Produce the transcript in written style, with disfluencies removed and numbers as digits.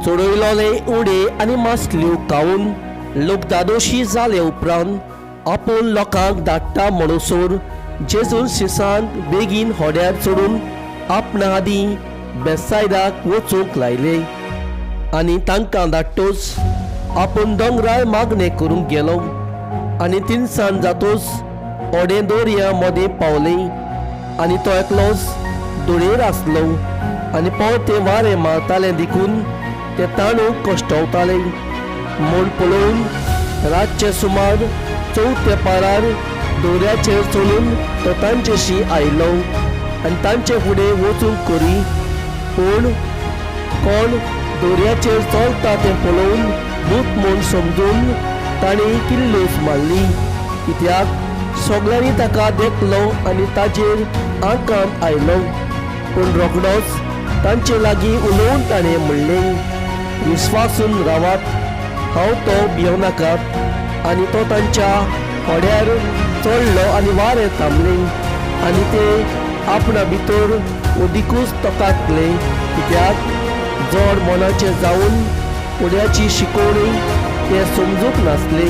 चडयलोले उडे आनी मासल्यो खावन लोक धादोशी जाले उपरांत आपूण लोकांक धाडटा म्हणसर जेजून शिसांक बेगीन होड्यार चडून आपणा आदीं बेसायदाक वचूंक लायले आनी तांकां धाडटोच आपूण दोंगरार मागणें करूंक गेलो. आनी तिनसांज जातोच होडें दर्या मदें पावलें आनी तो एकलोच धुळेर आसलो आनी पोवतें वारें मारतालें देखून ते ताणूक कश्टवताले. म्हूण पळोवन रातचे सुमार चवथ्या पारार दर्याचेर चलून तो तांचेशी आयलो आनी तांचे फुडें वचूंक करी. पूण कोण दर्याचेर चलता तें पळोवन भूत म्हूण समजून तांणी किल्लोस मारली, कित्याक सगळ्यांनी ताका देखलो आनी ताजेर आकांत आयलो. पूण रोखडोच तांचे लागीं उलोवन ताणें म्हणलें, विस्वासून रावात, हांव तो, भियेवनाकात. आनी तो तांच्या होड्यार चडलो आनी वारें थांबलें आनी ते आपणा भितर अदिकूच तकाकले, कित्याक जड मनाचे जावन उड्याची शिकवणी ते समजूंक नासले.